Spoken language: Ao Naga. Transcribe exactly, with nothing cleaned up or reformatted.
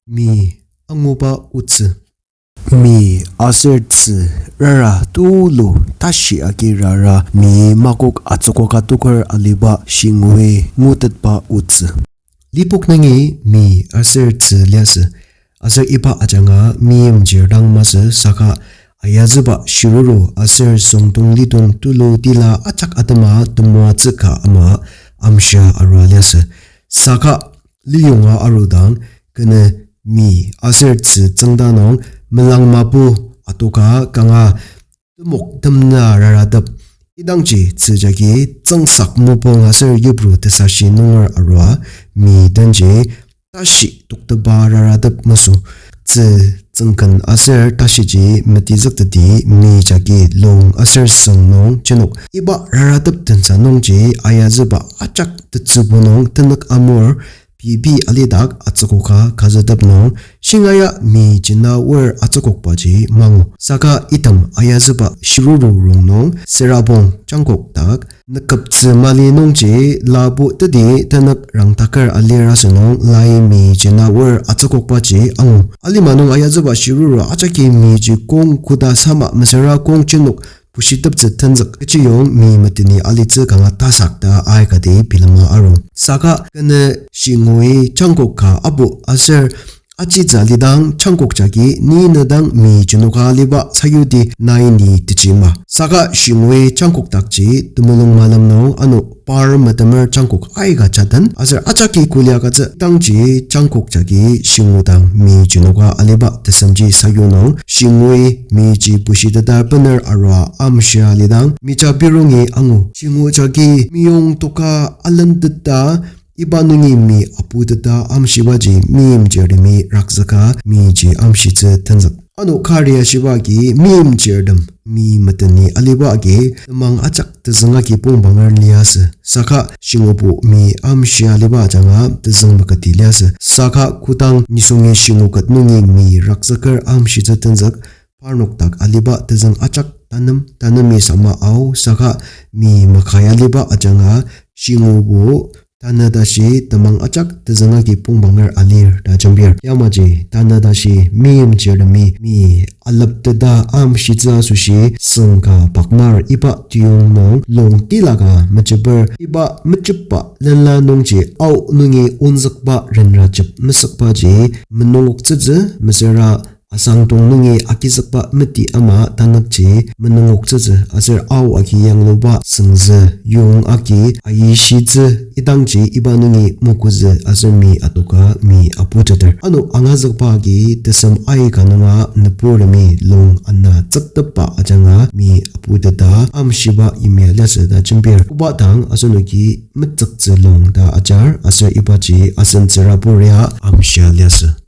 Mi anguba otsü. Mi aser tzü rara tulu tashi agi rara mi makok atsükoka toker aliba shingui ngutetba otsü. Lipok nungi mi aser tzü liasü. Aser iba ajanga meimchir dang masü saka ayazüba shiruru aser süngdong lidong tulu tila ajak atema temoatsü ka ama amshia arua liasü. Saka liyonga arudang kenü mi aser tzü tsüngda nung melangmapu atoka kanga temok temna raratep. Idangji tzü jagi tsüngsak mopung aser yipru tesashi nunger arua mi denji tashi tokteba raratep masü. Tzü tsüngken aser tashiji metizükteti mi jagi lung aser süng nung jenok. Iba raratep tensa nungji ayazüba ajak tetsübu nung tenük amur pei pei alidak atsükoka kazütep nung, shingaya mi jena wer atsükokbaji mangu. Saka item ayazüba shiruru rongnung serabong jangkok dak nükeptsü mali nungji labu teti tenük rangtaker alir asünung lai mi jena wer atsükokbaji angu. Alima nung ayazüba shiruru ajaki miji kong koda sama mesüra kong jenok bushiteptsü tenzük. Kechiyong mi meteni alitsü kanga tasak ta aikati bilema arung. Saka kenü shingui jangkok ka apu aser ajitsü alidang jangkok jagi ni nedang mi jenoka aliba sayudi nai ni techima. Saka shingui jangkok dakji temulung malem nung ano par metemer jangkok aika jaden aser ajaki kulia katsü. Idangji jangkok jagi shingu dang mi jenoka aliba tesemji sayu nung shingui miji bushiteta bener arua amshia alidang mija birongi angu. Shingu jagi meyong toka alenteta iba nungi mi aputeta amshibaji meimchirtemi rakzüka miji amshitsü tenzük. Ano kari ashiba agi meimchirtem mi meteni aliba agi temang ajak tezüng agi pongbanger liasü. Saka shingubo mi amshia aliba ajanga tezüng maketi liasü. Saka kodang nisungi shingu ket nungi mi rakzüker amshitsü tenzük, parnok dak aliba tezüng ajak tanem, tanemi sama ao, saka mi makaya aliba ajanga shingubo tanü tashi temang ajak tezüng agi pongbanger alir ta jembir. Yamaji tanü tashi meimchirtemi mi alepteta amshitsü asoshi süng ka pakmar iba tiyong nung lung tilaka mejeper iba mejepba lenla nungji ao nungi onzükba renrajep mesükbaji menungoktsütsü mesüra asangdong nungi agizükba meti ama tanükji menungoktsütsü aser ao agi yangluba süngzü yong agi ayishitsü idangji iba nungi mokuzü aser mi atoka mi aputeter. Ano angazükba agi tesem aika nunga nüburtemi lung ana tsüktepba ajanga mi aputeta amshiba yimya liasü ta jembir. Koba dang asenoki metsüktsü lung ta ajar aser ibaji asen tsüraburia amshia liasü.